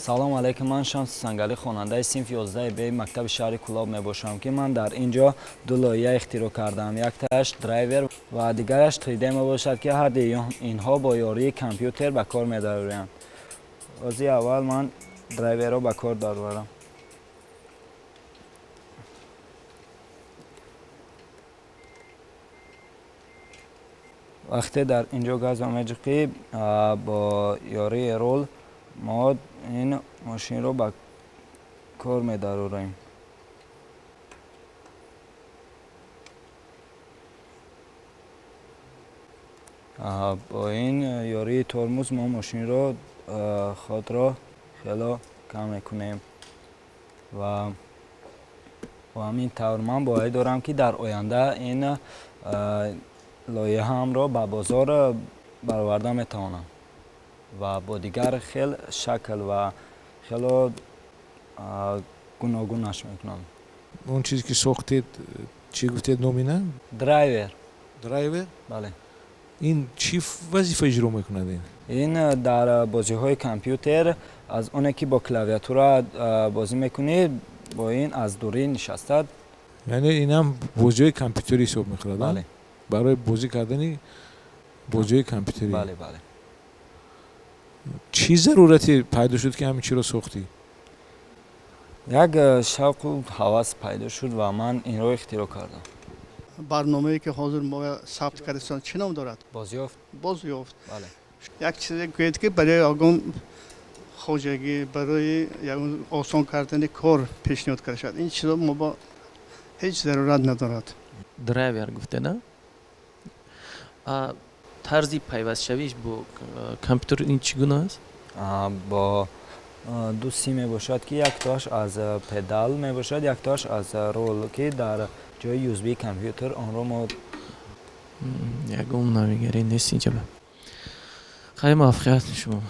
Салом алейкум, ман Шамси Сангалӣ, хонандаи синфи 11 Б мактаби шаҳри Кӯлоб мебошам, ки ман дар ин ҷо ду лоиҳа ихтироъ кардам. Яктааш драйвер ва дигараш 3D мебошад, ки ҳарди инҳо бо ёрии компютер ба кор медароянд. Ози аввал ман драйверро ба кор дароварам. Вақте дар ин ҷо газро меҷиқӣ, бо ёрии рул мо ин мошинро ба кор медарорем. Бо ин ёрии тормоз мо мошинро худро хело кам мекунем ва бо ҳамин тавр ман боварӣ дорам, ки дар оянда ин лоиҳаамро ба бозор бароварда метавонам ва бо дигар хел шакл ва хело гуногунаш мекунам. Он чизе ки сохтед, чӣ гуфтед номина? Драйвер. Драйвер? Бале. Ин чӣ вазифа иҷро мекунад ин? Ин дар бозиҳои компютер, аз оне ки бо клавиатура бозӣ мекунӣ, бо ин аз дурӣ нишаста. Яъне инам бозиҳои компютерӣ ҳисоб мехӯрад? Бале. Барои бозӣ кардани бозиҳои компютерӣ? Бале, бале. Чӣ зарурате пайдо шуд, ки ҳамин чиро сохтӣ? Як шавқу ҳавас пайдо шуд ва ман инро ихтироъ кардам. Барномае ки ҳозир мо сабт кардастон, чӣ ном дорад? Бозёфт. Бозёфт. Бале. Як чизе гӯед, ки барои ягон хоҷагӣ, барои ягон осон кардани кор пешниҳод карда шавад. Ин чизо мо бо ҳеҷ зарурат надорад. Драйвер гуфте, на? Тарзи пайвастшавиш бо компютер ин чӣ гуна аст? Бо ду сим мебошад, ки яктоаш аз педал мебошад, яктоаш аз рул, ки дар ҷои USB компютер онро мо Ягон навигарӣ нест инҷа. Хайр, муваффақият шумо.